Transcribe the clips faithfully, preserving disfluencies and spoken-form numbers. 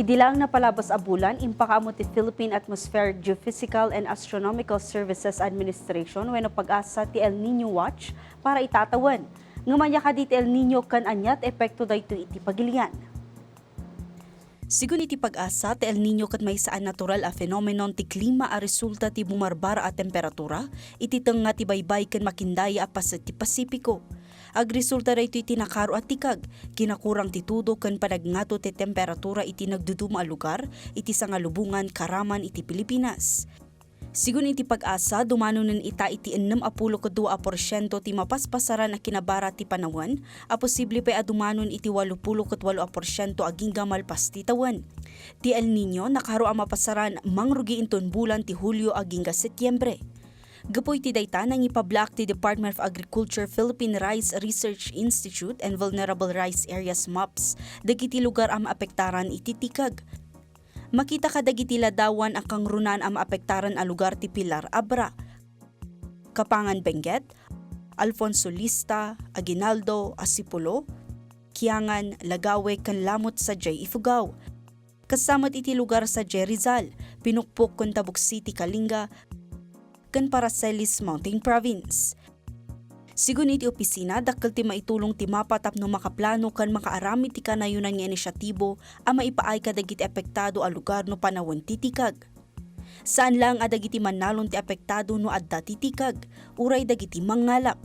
Idi laeng napalabas a bulan, impakaammo ti Philippine Atmospheric Geophysical and Astronomical Services Administration wenno PAGASA ti El Niño Watch para ita a tawen. Ngem ania kadi ti El Niño ken ania ti epekto daytoy iti pagilian? Sigun iti PAGASA, ti El Niño ket maysa a natural a phenomenon ti klima a resulta ti bumarbara a temperatura iti tengnga ti baybay ken makindaya a paset ti Pasipiko. Agresulta daytoy iti nakaro a tikag, kinakurang ti tudo ken panagngato ti temperatura iti nagduduma a lugar iti sangalubongan karaman iti Pilipinas. Sigun iti PAGASA, dumanonen ita iti ennem a pulo ket dua a porsiento ti mapaspasaran a kinabara ti panawen, a posible pay a dumanon iti walo pulo ket walo a porsiento agingga malpas ti tawen. Ti El Niño nakaro a mapasaran mangrugi inton bulan ti Hulio agingga Setiembre. Gapu iti dayta, nangipablaak ti Department of Agriculture Philippine Rice Research Institute and Vulnerable Rice Areas maps dagiti lugar a maapektaran iti tikag. Makita kadagiti ladawan a kangrunaan a maapektaran a lugar ti Pilar Abra, Kapangan Benguet, Alfonso Lista, Aguinaldo, Asipulo, Kiangan, Lagawe, ken Lamut sadiay Ifugao. Kasta met iti lugar sadiay Rizal, Pinukpok ken Tabuk City, Kalinga, ken Paracelis Mountain Province. Sigun iti opisina, dakkel ti maitulong ti mapa tapno makaplano ken makaaramid ti kanayonan nga inisyatibo a maipaay kadagiti apektado a lugar no panawen ti tikag. Saan laeng a dagiti mannalon ti apektado no adda ti tikag, uray dagiti mangngalap.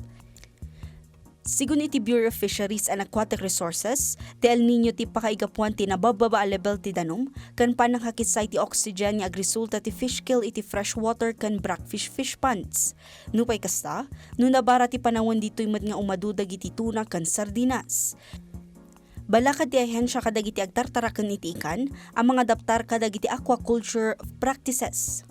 Sigun iti Bureau of Fisheries and Aquatic Resources, ti El Niño ti pakaigapuan ti nababbaba a level ti danum ken pannakakissay ti oxygen nga agresulta ti fish kill iti freshwater ken blackfish fish ponds. Nupay kasta, no nabara ti panawen, ditoy met nga umadu dagiti tuna ken sardinas. Balakad ti ahensia kadagiti agtartaraken iti ikan a mangadaptar kadagiti aquaculture practices.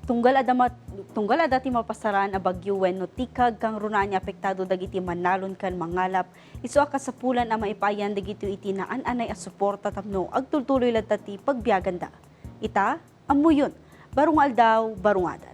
Tunggal adda ma-, tunggal adda ti mapasaran a bagyo wenno tikag kangrunaan nga apektado dagiti mannalon ken mangngalap, isu a kasapulan a maipaayan dagitoy iti naan-anay a suporta tapno agtultuloy latta ti pagbiaganda. Ita, ammoyon, baro nga aldaw, baro nga ada.